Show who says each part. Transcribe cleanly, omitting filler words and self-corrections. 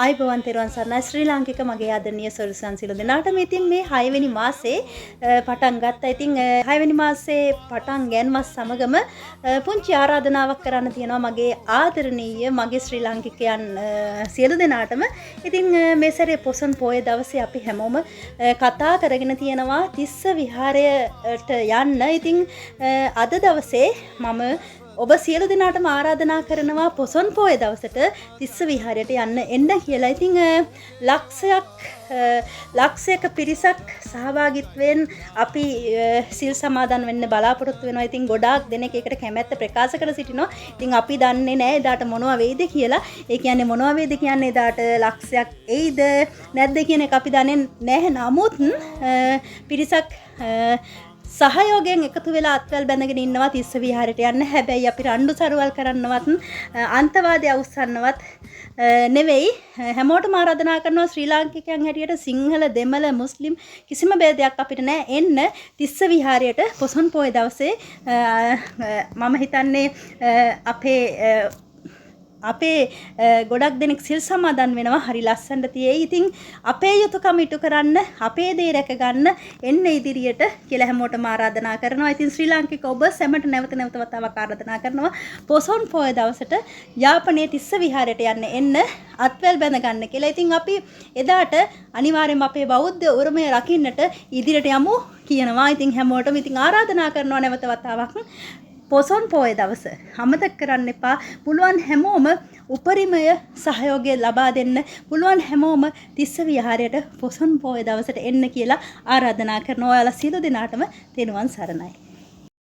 Speaker 1: ආයුබෝවන්, තෙරුවන් සරණයි ශ්‍රී ලාංකික මගේ ආදරණීය සොරුසන් සියලු දෙනාටම. ඉතින් මේ 6 වෙනි මාසේ පටන් ගත්තා. ඉතින් 6 වෙනි මාසේ පටන් ගැනීමත් සමගම පුංචි ආරාධනාවක් කරන්න තියෙනවා මගේ ආදරණීය මගේ ශ්‍රී ලාංකිකයන් සියලු දෙනාටම. ඉතින් මේ සැරේ පොසොන් පෝය දවසේ අපි හැමෝම කතා කරගෙන තියෙනවා තිස්ස විහාරයට යන්න. ඉතින් අද දවසේ මම ඔබ සියලු දෙනාටම ආරාධනා කරනවා පොසොන් පෝය දවසට තිස්ස විහාරයට යන්න එන්න කියලා. ඉතින් ලක්ෂයක පිරිසක් සහභාගිත්වයෙන් අපි සිල් සමාදන් වෙන්න බලාපොරොත්තු වෙනවා. ඉතින් ගොඩාක් දෙනෙක් ඒකට කැමැත්ත ප්‍රකාශ කර සිටිනවා. ඉතින් අපි දන්නේ නෑ එදාට මොනවා වෙයිද කියලා. ඒ කියන්නේ මොනවා වෙයිද කියන්නේ එදාට ලක්ෂයක් එයිද නැද්ද කියන එක අපි දන්නේ නැහැ. නමුත් පිරිසක් සහයෝගයෙන් එකතු වෙලා අත්වැල් බැඳගෙන ඉන්නවා තිස්ස විහාරයට යන්න. හැබැයි අපි රණ්ඩු සරුවල් කරන්නවත් අන්තවාදය අවුස්සන්නවත් නෙවෙයි. හැමෝටම ආරාධනා කරනවා ශ්‍රී ලාංකිකයන් හැටියට සිංහල, දෙමළ, මුස්ලිම් කිසිම භේදයක් අපිට නෑ. එන්න තිස්ස විහාරයට පොසොන් පෝය දවසේ. මම හිතන්නේ අපේ ගොඩක් දෙනෙක් සිල් සමාදන් වෙනවා, හරි ලස්සනට තියෙයි. ඉතින් අපේ යුතුයකම ඉටු කරන්න, අපේ දේ රැක ගන්න එන්න ඉදිරියට කියලා හැමෝටම ආරාධනා කරනවා. ඉතින් ශ්‍රී ලාංකික ඔබ සැමට නැවත නැවත වතාවක් ආරාධනා කරනවා පොසොන් පෝය දවසට යාපනයේ තිස්ස විහාරයට යන්න එන්න අත්වැල් බැඳ ගන්න කියලා. ඉතින් අපි එදාට අනිවාර්යයෙන්ම අපේ බෞද්ධ උරුමය රකින්නට ඉදිරියට යමු කියනවා. ඉතින් හැමෝටම ඉතින් ආරාධනා කරනවා නැවත වතාවක් පොසොන් පෝය දවස අමතක කරන්න එපා. පුළුවන් හැමෝම උපරිමය සහයෝගය ලබා දෙන්න. පුළුවන් හැමෝම තිස්ස විහාරයට පොසොන් පෝය දවසට එන්න කියලා ආරාධනා කරනවා. ඔයාලා සියලු දෙනාටම තෙරුවන් සරණයි.